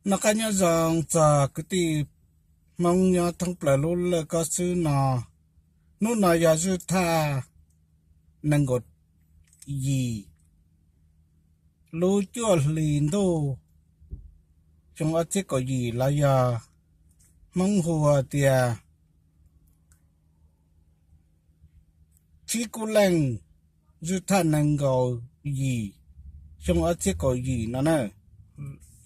Noj qab nyob zoo txog kwv tij Hmoob nyob thoob plaws lub laj kob xwb no. Hnub no yog zwj thaj nees nkaum yim lub cuaj hli ntuj xyoo ob txhiab kaum yim los yog Hmoob hu tias tsib kub leej, zwj thaj nees nkaum yim xyoo ob txhiab kaum yim no na.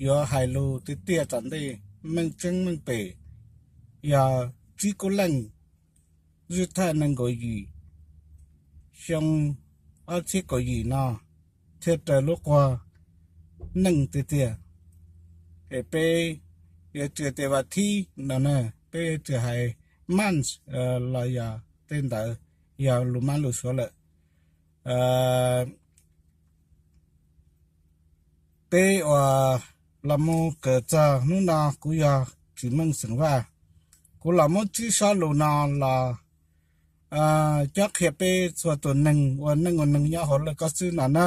Yuav hais lus tiag tiag tom ntej meej tseeb meej pem, yog tsib kub leej, zwj thaj nees nkaum yim xyoo ob txhiab kaum yim no thiaj raws lub quag neej tiag tiag. Es peb yuav tsis tias vas thib no na, peb yuav tsis hais months los yog tej ntawd, yog lus mab lus suav lawm. Peb uas los mus kawm txog hnub no, kuv yog Tsis Meej xeem Vaj, kuv los muab tsib sob lus no los cob qhia peb txhua tus neeg ua neej ua neeg nyob hauv laj kob xwb no na.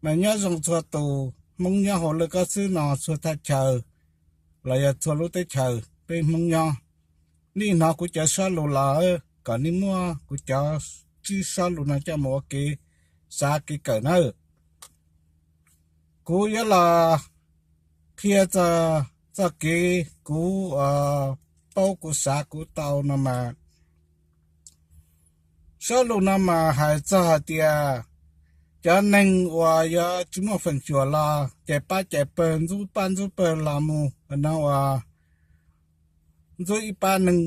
Mas nyob zoo txhua tus Hmoob nyob hauv laj kob xwb no, txhua thaj chaw los yog txhua lub teb chaws peb Hmoob nyob, nej hnov kuv cov sob lus los kom nej muab kuv cov tsib sob lus no coj mus ua kev xav kev kawm nawb. Kuv yuav los qhia txog txoj kev kuv paub kuv xav kuv tau no mas, sob lus no mas hais txog hais tias cov neeg uas yuav tsis muaj feem xyuam los cais pab cais pawg, ntxub pab ntxub pawg los mus no uas ntxub ib pab neeg,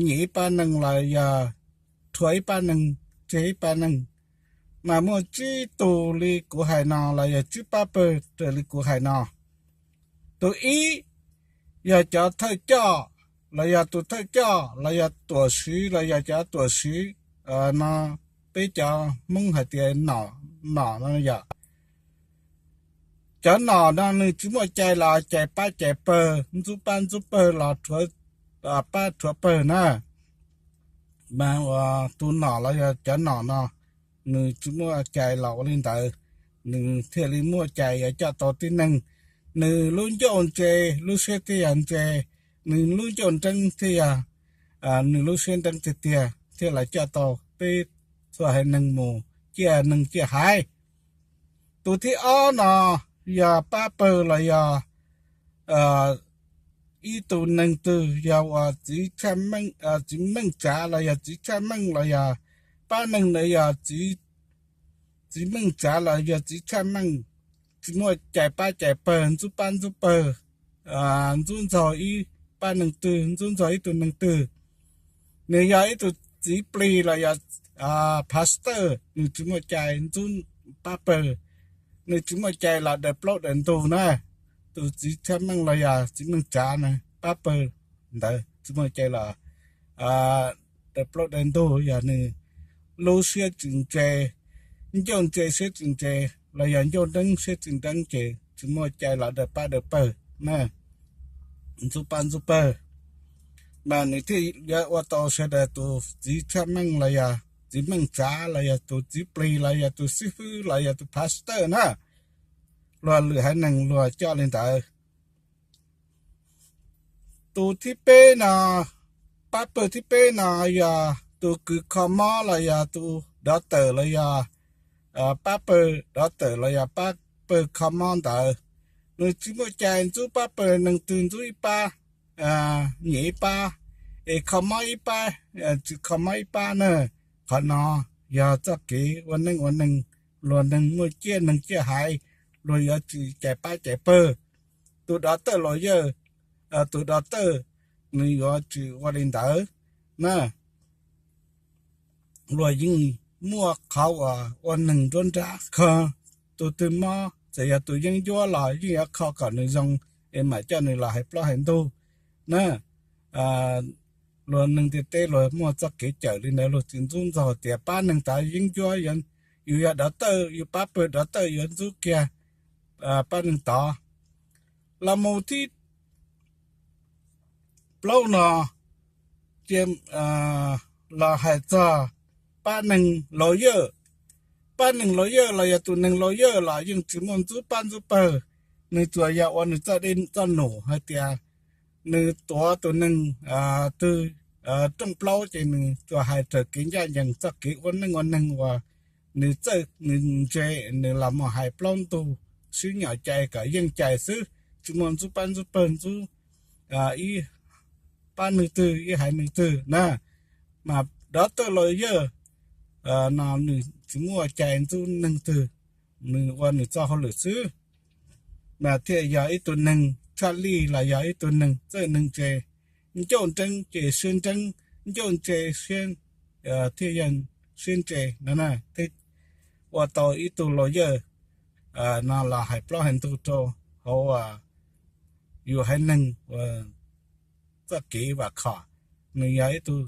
nyiam ib pab neeg los yog rhuav ib pab neeg, tseg ib pab neeg. Mas muaj tsib tus li kuv hais no los yog tsib pab pawg raws li kuv hais no. Tus ib yog cov thawj coj, los yog tus thawj coj los yog tuam swv los yog cov tuam swv no, peb cov Hmoob hais tias nom no yog cov nom no nws tsis muaj cai los cais pab cais pawg, ntxub pab ntxub pawg los rhuav pab rhuav pawg na. Mas tus nom los yog cov nom no nws tsis muaj cai los ua li ntawd, nws thiaj li muaj cai yuav coj tau tib neeg. Nws lub ncauj ntse, lub siab thiaj yog ntse, nws lub ncauj nreeb thiaj yog nws lub siab nreeb tiag tiag thiaj los coj tau peb txhua haiv neeg mus ciaj neeg ciaj haiv. Tus thib ob no yog pab pawg los yog ib tug neeg twg yog uas txiv meej tsav los yog txiv tshaj meej los yog pab neeg ntawd yog txiv meej tsav los yog txiv tshaj meej, tsis muaj cai pab cai pawg, ntxub pab ntxub pawg, ntxub ntxaug ib pab neeg twg, ntxub ntxaug ib tug neeg twg. Nws yog ib tug txiv plig los yog pastor, nws tsis muaj cai ntxub pab pawg, nws tsis muaj cai los daws plaub daws ntug na. Tus txiv tshaj meej los yog txiv meej tsav na, pab pawg ntawd tsis muaj cai los daws plaub daws ntug, yog nws lub siab tsis ntse, ncauj ntse siab tsis ntse, los yog ncauj nreeb siab tsis nreeb ces tsis muaj cai los daws pab daws pawg na, ntxub pab ntxub pawg. Mas nws thiaj yuav ua tau sawv daws tus txiv tshaj meej los yog txiv meej tsav los yog tus txiv plig los yog tus xib fwb los yog tus pastor na. Luag lwm haiv neeg luag coj li ntawd. Tus thib peb no, pab pawg thib peb no yog tus kws kho mob los yog tus dov tawm los yog pab pawg dov tawm los yog pab pawg kho mob ntawd. Nws tsis muaj cai ntxub pab pawg, neeg twg ntxub ib pab, nyiam ib pab, es kho mob ib pab, tsis kho mob ib pab na. Qhov no yog txoj kev ua neej ua neeg, luag neeg muaj ciaj neeg ciaj haiv, luag yuav tsis cais pab cais pawg. Tus dov tawj los yawj, tus dov tawj nws yuav tsis ua li ntawd na. Luag yeej muaj qhov uas ua neeg nruab nrab kho. Tus twg mob txawm yog tus yeeb ncuab los yeej yuav kho kom nws zoo es mam coj nws los hais plaub hais ntug na. Luag neeg ntiaj teb luag muaj txoj kev cawm li ntawd, luag tsis ntxub ntxaug tias pab neeg tod yeeb ncuab, yus yog dov tawj, yus pab pawg dov tawj yuav ntxub kiag pab neeg tod. Los mus thib plaub no los hais txog pab neeg laus yawj. Pab neeg laus yawj los yog tus neeg laus yawj los yeej tsis muaj ntxub pab ntxub pawg, nws tsuas yog ua nws txoj dej txoj num hais tias nws tuav tus neeg twg rooj plaub ces nws tsuas hais raws kev ncaj ncees txoj kev ua neej ua neeg uas nws txawj nws ntse, nws los mus hais plaub ntug sib nyom cai kom yeej cai xwb, tsis muaj ntxub pab ntxub pawg ntxub ib pab neeg twg ib haiv neeg twg na. Mas dov tawj laus yawg no nws tsis muaj cai ntxub neeg twg, nws ua nws txoj hauj lwm xwb. Mas thiaj yog ib tug neeg tshaj lij los yog ib tug neeg txawj neeg ntse. Ncauj nreeb ces siab nreeb, ncauj ntse thiaj yog siab ntse no na. Thiaj ua tau ib tug laus yawg no los hais plaub hais ntug rau hauv yus haiv neeg uas txoj kev vam khom, nws yog ib tug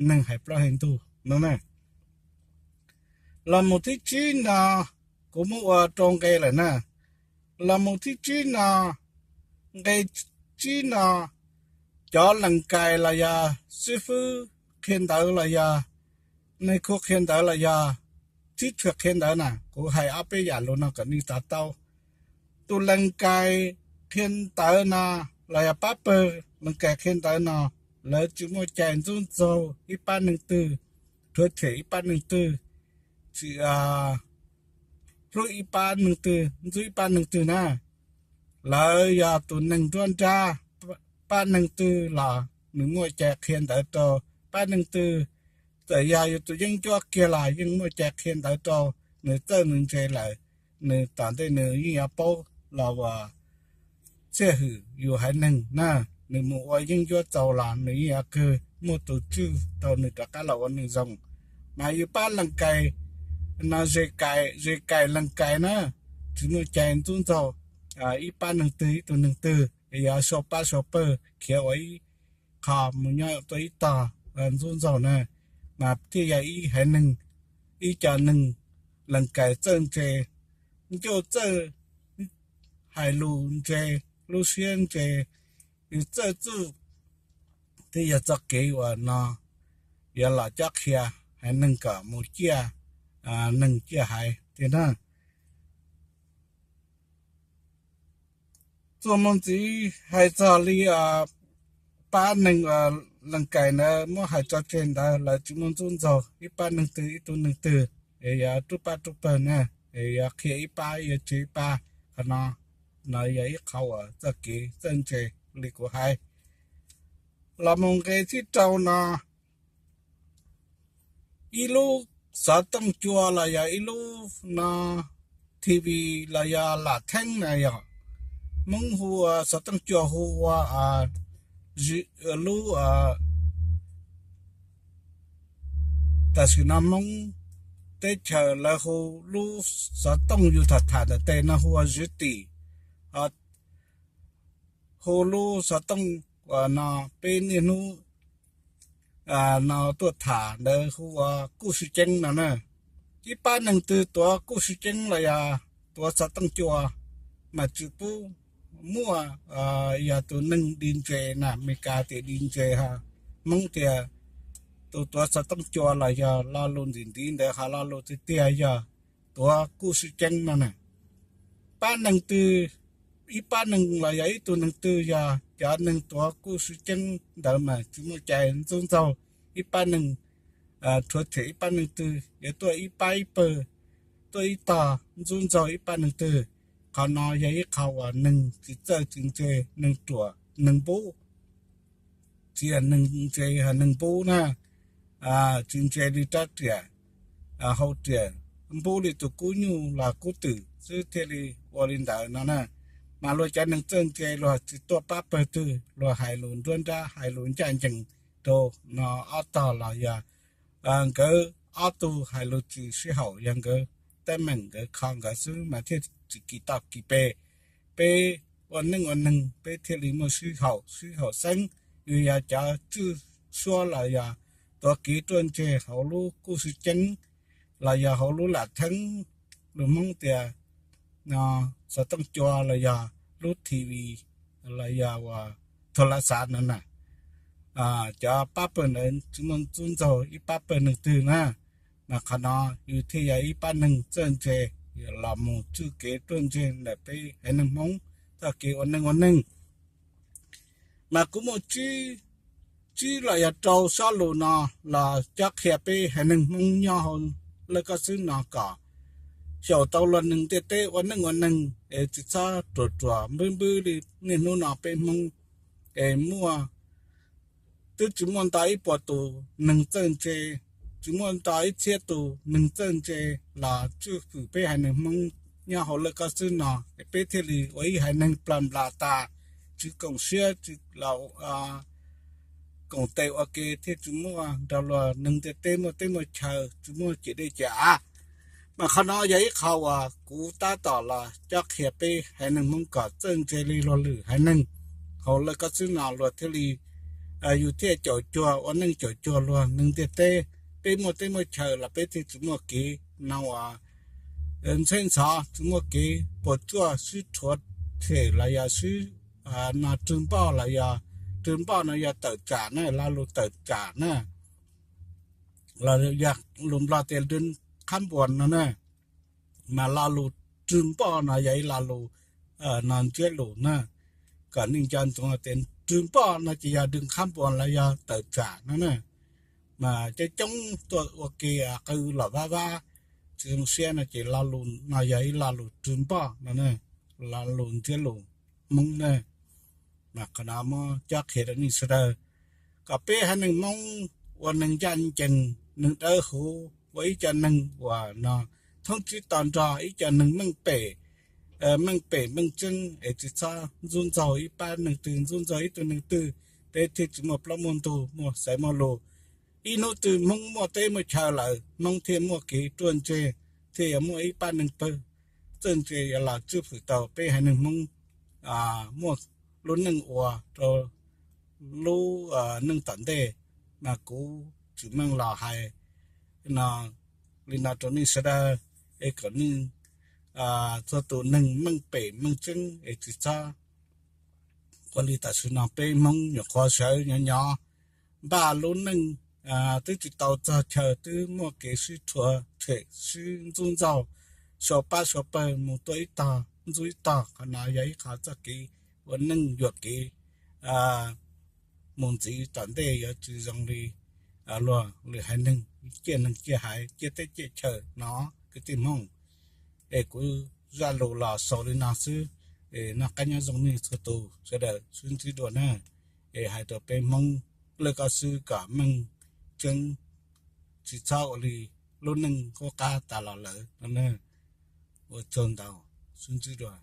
neeg hais plaub hais ntug no na. Los mus thib tsib no, kuv muab ua rau nqe lawm na. Los mus thib tsib no, nqe tsib no, cov lees kais los yog xib fwb qhia ntawv los yog neeg khu qhia ntawv los yog thib tshuam qhia ntawv na, kuv hais ob peb yam lus no kom nej to taub. Tus lees kais qhia ntawv no los yog pab pawg lees kais qhia ntawv no, lawv tsis muaj cai ntxub ntxaug ib pab neeg twg, rhuav tshem ib pab neeg twg, tsis hlub ib pab neeg twg ntxub ib pab neeg twg na. Lawv yog tus neeg nruab nrab, pab neeg twg los nws muaj cai qhia ntawv rau pab neeg twg. Txawm yog yus tus yeeb ncuab kiag los yeej muaj cai qhia ntawv rau, nws txawj nws ntse lawm, nws tom ntej nws yeej yuav paub los ua txiaj hwm yus haiv neeg na. Nws mus ua yeeb ncuab txaus los nws yeej yuav kawg muaj tus tswj tau nws rov qab los ua neeg zoo. Mas yus pab lees kais no, ze kais, ze kais lees kais na, tsis muaj cai ntxub ntxaug ib pab neeg twg ib tug neeg twg, yog sau pab sau pawg khiav ua ib qho mus nyob tuaj ib tog ntxub ntxaug na, mas thiaj yog ib haiv neeg, ib co neeg lees kais txawj ntse, ncauj txawj, hais lus ntse, lub siab ntse, yus txawj txuj, thiaj yog txoj kev uas no yuav los cob qhia haiv neeg kom mus ciaj neeg ciaj haiv tiag na. Txuas mus ntxiv hais txog li pab neeg lees kais ntawd muab hais tso tseg ntawd, lawv tsis muaj ntxub ntxaug ib pab neeg twg ib tug neeg twg, es yuav rub pab rub pawg na, es yuav qhia ib pab yuav tseg ib pab. Qhov no, no yog ib qhov uas txoj kev txawj ntse li kuv hais. Los mus nqe thib rau no, ib lub xov tooj cua los yog ib lub no TV los yog lam theeb na yog, Hmoob hu ua xov tooj cua hu ua lub, tam sim no Hmoob teb chaws lawv hu lub xov tooj yus tham tham ntawm tes no hu ua zwiv tim, hu lub xov tooj uas no peb niaj hnub no tuaj tham ntawd hu ua kuj sib ceeb no na. Ib pab neeg twg tuav kuj sib ceeb los yog tuav xov tooj cua mas tsis pub muaj, yog tus neeg di ntses na, Meskas tias di ntses ho, Hmoob tias tus tuav xov tooj cua los yog lo lus ntim ntiv ntawd ho lo lus tiag tiag yog tuav kuj sib ceeb no na. Pab neeg twg, ib pab neeg los yog ib tug neeg twg yog cov neeg tuav kuj sib ceeb ntawd mas tsis muaj cai ntxub ntxaug ib pab neeg, rhuav tshem ib pab neeg twg, yuav tuaj ib pab ib pawg, tuaj ib tog ntxub ntxaug ib pab neeg twg. Qhov no yog ib qho uas neeg tsis txawj tsis ntse, neeg ruam neeg npub, tsis yog neeg ntse, neeg npub na, tsis ntse li rab riam hau riam, npub li tus kub nyuj los kub twm xwb thiaj li ua li ntawd no na. Mas luag cov neeg txawj ntse luag tsis tuaj pab pawg twg, luag hais lus nruab nrab hais lus ncaj ncees rau no ob tog los yog nkawd ob tug hais lus tsis sib haum, yog nkawd teeb meem nkawd kho nkawd xwb mas thiaj tsis kis toj kis pes. Peb ua neej ua neeg peb thiaj li muaj sib haum, sib haum xeeb. Yus yog cov tswj suab los yog tuav kev ruaj ntseg hauv lub kuj sib ceeb los yog hauv lub lam theeb, lus Hmoob tias xov tooj cua los yog lub TV los yog ua thau la xav no na. Cov pab pawg ntawd tsis muaj ntxub ntxaug ib pab pawg neeg twg na. Mas qhov no yus thiaj yog ib pab neeg txawj ntse los mus tswj kev ruaj ntseg ntawm peb haiv neeg Hmoob. txoj kev ua neej ua neeg. Mas kuv muaj tsib, tsib los yog rau sob lus no los cob qhia peb haiv neeg Hmoob nyob hauv lawv koj xwb no kom xyaum tau luag neeg ntiaj teb ua neej ua neeg es tsis txhob ruam ruam npwb npwb li niaj hnub no peb Hmoob es muaj, twb tsis muaj nto ib puas tus neeg txawj ntse, tsis muaj nto ib txhiab tus neeg txawj ntse los tswj hwm peb haiv neeg Hmoob nyob hauv lawv koj xwb no, peb thiaj li ua ib haiv neeg plag nplas tas, tsis koom siab, tsis los koom tes ua ke thiaj tsis muaj nrog luag neeg ntiaj teb muaj teb muaj chaw, tsis muaj ciam dej ciam av. Mas qhov no yog ib qho uas kuv tab tom los cob qhia peb haiv neeg Hmoob kom txawj ntse li luag lwm haiv neeg hauv lawv koj xwb no luag thiaj li, yus thiaj caum cuag ua neej caum cuag luag neeg ntiaj teb. Peb muaj teb muaj chaw los peb thiaj tsis muaj kev no uas ntxheb ntxhov, tsis muaj kev puas tsuaj sib rhuav them los yog sib no rwg npoj los yog, rwg npoj no yog tawm tsam na, lo lus tawm tsam na, los yog lus Nplog tias rwg qhab npuas no na. Mas lo lus rwg npoj no yog ib lo lus no ntsiab lus na, kom nej nco ntsoov tias rwg npoj no ces yog rwg qhab npuas los yog tawm tsam no na. Mas coob coob tuaj ua ke qw los vab vab tsis zoo siab no ces lo lus no yog ib lo lus rwg npoj no, lo lus ntsiab lus Hmoob na. Mas qhov no muab cob qhia rau nej sawv daws kom peb haiv neeg Hmoob ua neeg ncaj ncees, neeg dawb huv, ua ib co neeg uas no thoob tsib to nrog, ib co neeg meej pem, meej pem meej tseeb es tsis txhob ntxub ntxaug ib pab neeg twg, ntxub ntxaug ib tug neeg twg, peb thiaj tsis muaj plaub muaj ntug, muaj xaiv muaj lus. Ib hnub twg Hmoob muaj teb muaj chaw lawm, Hmoob thiaj muaj kev ruaj ntseg, thiaj yuav muaj ib pab neeg pawg txawj ntse yuav los tswj hwm tau peb haiv neeg Hmoob muaj lub neej ua rau lub neej tom ntej. Mas kuv Tswv Meej los hais no li no rau nej sawv daws, es kom nej txhua tus neeg meej pem meej tseeb es tsis txhob ua li tam sim no peb Hmoob nyuam qhuav sawv nyob nyob npaj lub neej, twb tsis tau txog chaw twb muaj kev sib rhuav them sib ntxub ntxaug, sau pab sau pawg mus tua ib tog ntxub ib tog. Qhov no yog ib qho txoj kev ua neej yuam kev mus ntxiv tom ntej yuav tsis zoo li luag lwm haiv neeg ciaj neeg ciaj haiv ciaj teb ciaj chaw no kwv tij Hmoob. Es kuv zaj lus los xaus li no xwb, es noj qab nyob zoo nej txhua tus sawv daws, sib ntsib dua na. Es hais rau peb Hmoob lawv koj xwb kom meej tseeb, tsis txhob ua li lub neej qub qab tas los lawm no na. Ua tsaug ntau, sib ntsib dua.